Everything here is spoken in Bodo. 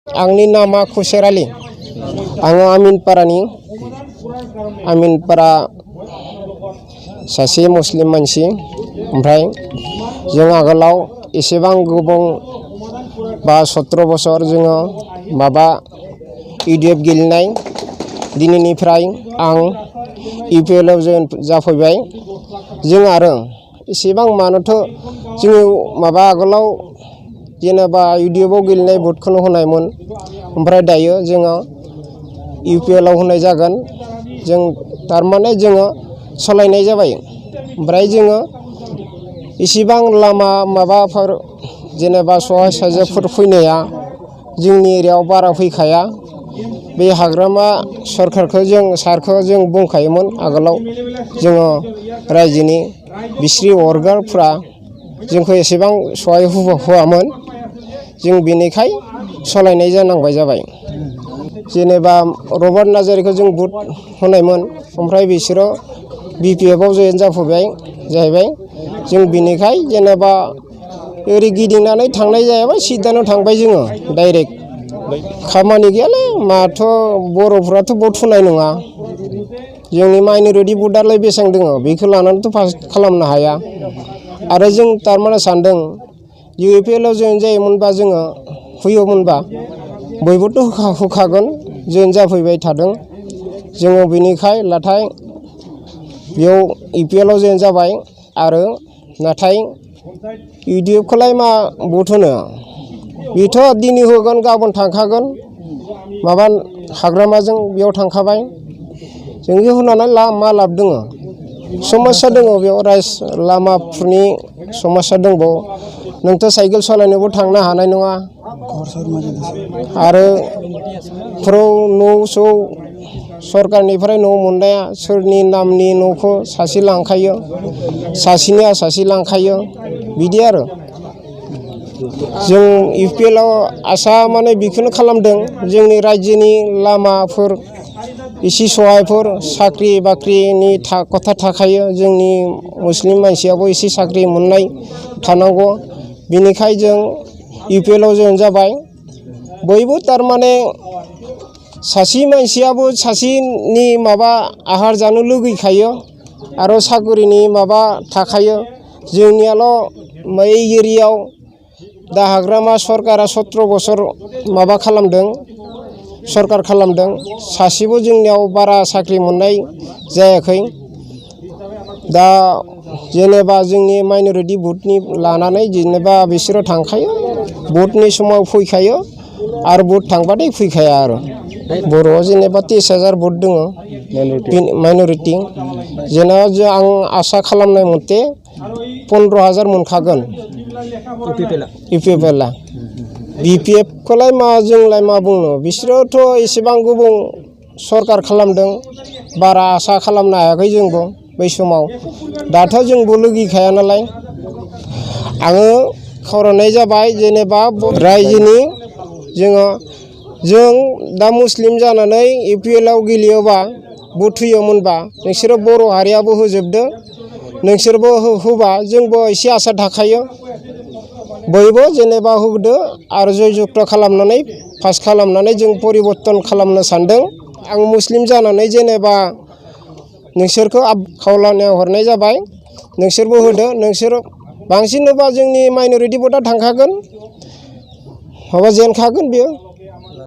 आंनि नामा खुसेर आली। आङो आमिनपारानि। आमिनपारा सासे मुस्लिम मानसि। ओमफ्राय जों आगोलाव एसेबां गोबां 17 बोसोर जोङो माबा इउडिएफ गेलेनाय दिनैनिफ्राय आं इउपिएलआव जाफैबाय। जों आरो एसेबां मानोथ' जोङो माबा आगोलाव जेनेबा इउडिएफआव गेलेनाय भटखौनो होनायमोन। ओमफ्राय दायो जोङो इउपिएलआव होनाय जागोन। जों थारमाने जोङो सोलायनाय जाबाय। ओमफ्राय जोङो इसेबां लामा माबाफोर जेनेबा सहाय साजाफोर फैनाया जोंनि एरियायाव बारा फैखाया। बे हाग्रामा सरखारखौ जों सारखौ जों बुंखायोमोन आगोलाव जोङो रायजोनि बिस्रि वर्गारफ्रा जोंखौ एसेबां सहाय होआमोन। जों बेनिखाय सोलायनाय जानांबाय जाबाय। जेनेबा रबार्ट नार्जारिखौ जों भट होनायमोन। ओमफ्राय बिसोरो बिपिएफआव जयेन जाफैबाय जाहैबाय। जों बिनिखाय जेनेबा ओरै गिदिंनानै थांनाय जायाबा सिदानो थांबाय जोङो डाइरेक्ट। खामानि गैयालै माथ' बर'फ्राथ' भट होनाय नङा। जोंनि माइन'रिटि भटालाय बेसेबां दङ बेखौ लानानैथ' पास खालामनो हाया। आरो जों थारमाने सानदों इउपिएलआव जयेन जायोमोनबा जोङो फैयोमोनबा बयबोथ' होखागोन जयेन जाफैबाय थादों जोङो बेनिखाय नाथाय बेयाव इउपिएलआव जयेन जाबाय। आरो नाथाय इउडिएफखौलाय मा भट होनो बेथ' दिनै होगोन गाबोन थांखागोन माबा हाग्रामाजों बेयाव थांखाबाय। जों बे होनानै मा लाब दङ? समस्या दङ बेयाव लामाफोरनि समस्या दंबावो। नोंथ' साइकेल सालायनोबो थांनो हानाय नङा। आरो न' सरकारनिफ्राय न' मोननाया सोरनि नामनि न'खौ सासे लांखायो सासेनिया सासे लांखायो बिदि आरो। जों इउपिएलआव आसा माने बेखौनो खालामदों जोंनि रायजोनि लामाफोर एसे सहायफोर साख्रि बाख्रिनि खोथा थाखायो। जोंनि मुस्लिम मानसियाबो एसे साख्रि मोननाय थानांगौ। बिनिखाय जों इउपिएलआव जयेन जाबाय। बयबो थारमाने सासे मानसियाबो सासेनि माबा आहार जानो लुगैखायो आरो साख्रिनि माबा थाखायो। जोंनियाल' बै एरियायाव दा हाग्रामा सरकारा 17 बोसोर माबा खालामदों सरकार खालामदों। सासेबो जोंनियाव बारा साख्रि मोननाय जायाखै। दा जेनेबा जोंनि माइन'रिटि भटनि लानानै जेनेबा बिसोरो थांखायो भटनि समाव फैखायो आरो भट थांबाथाय फैखाया आरो। बर'आव जेनेबा 23,000 भट दङ माइन'रिटि। जेनेबा आं आसा खालामनाय मथे 15,000 मोनखागोन इउपिएलआ। बिपिएफखौलाय मा जोंलाय मा बुंनो बिसोरोथ' एसेबां गोबां सरकार खालामदों बारा आसा खालामनो हायाखै जोंबो बै समाव। दाथ' जोंबो लुगैखाया नालाय। आङो खावलायनाय जाबाय जेनेबा रायजोनि जों दा मुस्लिम जानानै इउपिएलआव गेलेयोबा भट होयोमोनबा नोंसोरो बर' हारियाबो होजोबदो नोंसोरबो होबा जोंबो एसे आसा थाखायो। बयबो जेनेबा होदो आरो जय जगथ खालामनानै पास खालामनानै जों परिबर्तन खालामनो सानदों। आं मुस्लिम जानानै जेनेबा नोंसोरखौ खावलायनाय हरनाय जाबाय नोंसोरबो होदो। नोंसोर बांसिन होबा जोंनि माइन'रिटि भटआ थांखागोन माबा जेनखागोन बेयो।